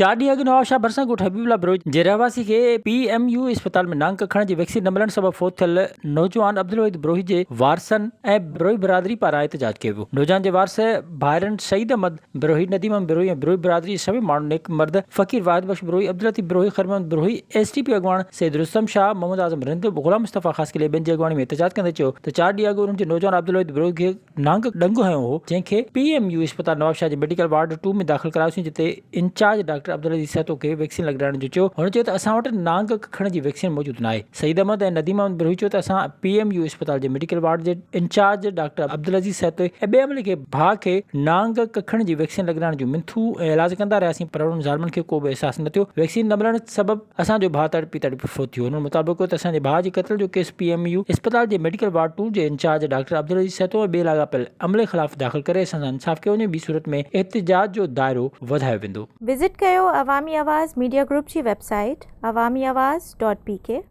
چار ڏينهن اڳ نوابشاهه ڀرسان ڳوٺ حبيب الله بروهي جي رهواسي کي پي ايم يو اسپتال ۾ نانگ ڪکڻ جي ويڪسين نه ملڻ سبب فوت ٿيل نوجوان عبدالوحيد بروهي جي وارثن ۽ بروهي برادري پاران احتجاج ڪيو ويو. نوجوان جي وارث ڀائرن سعيد احمد بروهي، نديم احمد بروهي ۽ بروهي برادري جي سوين ماڻهن نيڪ مرد Faqir Wahid Bakhsh Brohi, Abdul Latif Brohi, Khair Muhammad Brohi, S T P اڳواڻ سيد رستم شاهه، محمد اعظم رند، غلام مصطفيٰ خاصخيلي ۽ ٻين جي اڳواڻي ۾ احتجاج ڪندي چيو ته چار ڏينهن اڳ انهن جي نوجوان عبدالوحيد بروهي کي نانگ ڏنگ هنيو هو، جنهن کي پي ايم يو اسپتال نوابشاهه جي ميڊيڪل وارڊ ٽو ۾ داخل ڪرايوسين، جتي انچارج ڊاڪٽر عبدالعزيز سهتو کي ويڪسين لڳرائڻ جو چيو. هن چيو ته اسان وٽ نانگ ڪکڻ جي ويڪسين موجود ناهي. سعيد احمد ۽ نديم احمد بروهي چيو ته اسان پي ايم يو اسپتال جي ميڊيڪل وارڊ جي انچارج ڊاڪٽر عبدالعزيز سهتو ۽ ٻئي عملي کي ڀاء کي نانگ ڪکڻ جي ويڪسين لڳرائڻ جون منٿون ۽ ايلاز ڪندا رهياسين پر انهن ظالمن کي ڪو به احساس نه ٿيو، ويڪسين نه ملڻ سبب اسان جو ڀاء تڙپي تڙپي فوت ٿيو. هنن مطالبو ڪيو ته اسان جي ڀاء جي قتل جو ڪيس پي ايم يو اسپتال جي ميڊيڪل وارڊ ٽو جي انچارج ڊاڪٽر عبدالعزيز سهتو ۽ ٻئي لاڳاپيل عملي خلاف داخل ڪري اسان سان انصاف ڪيو وڃي ٻي صورت ۾ احتجاج جو دائرو وڌايو ويندو. وزٽ ڪيو عوامي آواز ميڊيا گروپ جي website Awami Awaz dot P K.